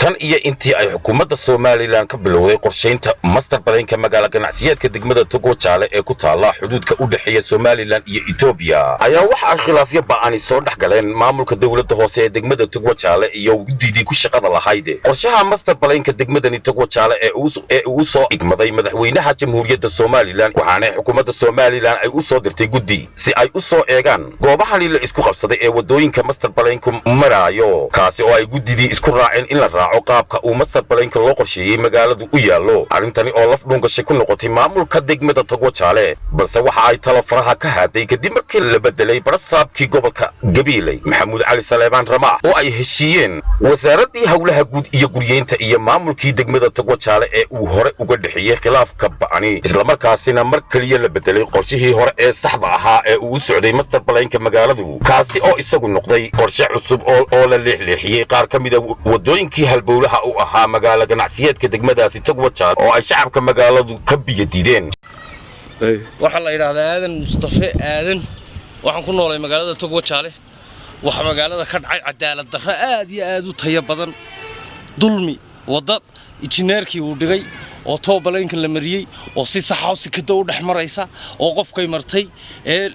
Tan iyo intii ay xukuumadda Somaliland ka bilowday qorshaynta master planka magaalo ganacsiyeedka degmada Togwajaale ee ku taala xuduudka u dhexeeya Somaliland iyo Etoobiya, ayaa waxa ay khilaafyo ba'ani soo dhex galeen maamulka dowladda hoose ee degmada Togwajaale iyo guddidii ku shaqada lahayd qorshaha master planka degmadani Togwajaale ee uu soo igmaday madaxweynaha Jamhuuriyadda Somaliland. Waxaana xukuumadda Somaliland ay u soo dirtay guddi si ay u soo eegaan goobahani la isku qabsaday ee wadooyinka master planku maraayo, kaasi oo ay guddidii isku raaceen in la raaco qaabka uu master planka loo qorsheeyey magaaladu u yaallo. Arrintani oo laf dhuungashay ku noqotay maamulka degmada Togwajaale, balse waxa ay talo faraha ka haaday kadib markii la bedelay barasaabkii gobolka Gabiiley, Maxamuud Cali Saleebaan Ramaax, oo ay heshiiyeen wasaaraddii howlaha guud iyo guryeynta iyo maamulkii degmada Togwajaale ee uu hore uga dhexeeyey khilaafka ba'ani, islamarkaasina mar keliya la bedelay qorshihii hore ee saxda ahaa ee uu u socday master planka magaaladu, kaasi oo isagu noqday qorshe cusub oo la leexleexiyey qaar ka mida wadooyinkii halbowlaha u ahaa magaalo ganacsiyeedka degmadaasi Togwajaale oo ay shacabka magaaladu ka biyo diideen. Waxaa la yidhaahdaa Aadan Mustafe Aadan. Waxaan ku noolay magaalada Togwajaale. Waxaa magaalada ka dhacay cadaalad darro aad iyo aad u tayo badan, dulmi. Wadda injineerkii uu dhigay oo toobalaynka la mariyey oo si saxoo sikada u dhex maraysa oo qofkay martay ee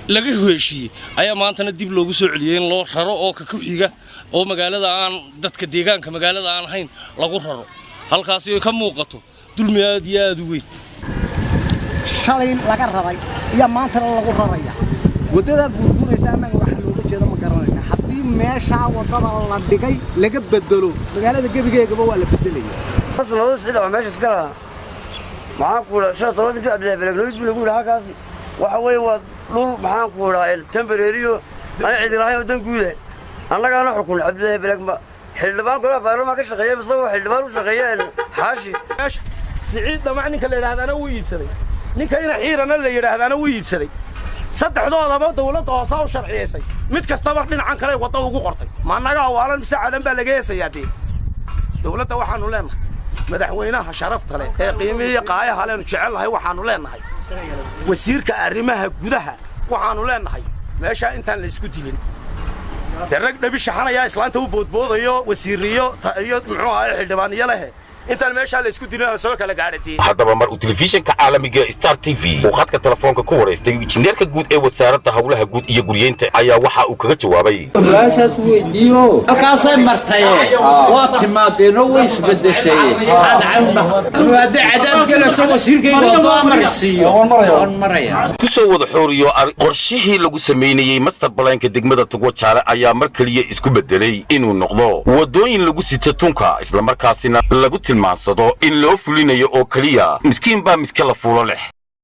laga heshiiyey ayaa maantana dib loogu soo celiyey in loo raro oo ka ku xiga oo magaalada aan dadka deegaanka magaalada aan ahayn lagu raro. Halkaasi ay ka muuqato dulmi aad iyo aad u weyn. Shalay laga raray iyo maantana lagu raraya waddadaa guurguuraysa, annaga waxaa looga jeeda ma garanayna. Haddii meeshaa waddada la dhigay laga bedelo, magaalada gebigeegaba waa la bedelaya. Sanado sii dhaco meesha iska lahaa, maxaan ku idhaa, 15 intuu Cabdillahi Belegnooyd buu lagu yidhi. Halkaasi waxa weeye waa dhul, maxaan ku idhaa, temporary aan cidi lahayn oo dan guuda. Annagaana xukun Cabdillahi Beleg ma xildhibaan golaha baarlamaan ka shaqeeya mise waa xildhibaan u shaqeeya xaashi? Siciid Dhamac ninka la yidhaahdaana wuu iibsaday, ninka ina Xiirana la yidhaahdaana wuu iibsaday. Saddexdoodaba dawladda hoosaa u sharciyaysay. Mid kastaba dhinacan kale wadda ugu qortay. Ma annagaa waalan mise cadan baa laga heesayaa? Dee dawladda waxaannu leennahay, madaxweynaha sharafta leh ee qiimihiiyo qaayaha leenu jecel lahay waxaannu leennahay, wasiirka arrimaha gudaha waxaannu leennahay, meeshaa intaan la isku dilin, dee rag dhabi shaxanayaa islaanta u boodboodayo, wasiiriyo iyo muxuu ahaay xildhibaaniyo lehe, intaan meeshaa la isku dilin soo kala gaadhadii. Haddaba mar uu telefishinka caalamiga Star TV uu khadka telefoonka ku waraystay injineerka guud ee wasaaradda howlaha guud iyo guryeynta ayaa waxa uu kaga jawaabay: Su-aashaas weydiiyo, halkaasay martaye waa timaadeenoo way isbedeshay. Anuu hadday cadaab gelayso, wasiirkayga hadduu amar siiyo, waan maraya. Ku soo wada xooriyo, qorshihii lagu samaynayey master planka degmada Togwajaale ayaa mar keliya isku bedelay inuu noqdo wadooyin lagu sito tunka, islamarkaasina lagu tilmaansado in loo fulinayo oo keliya miskiin baa miska la fuulo leh.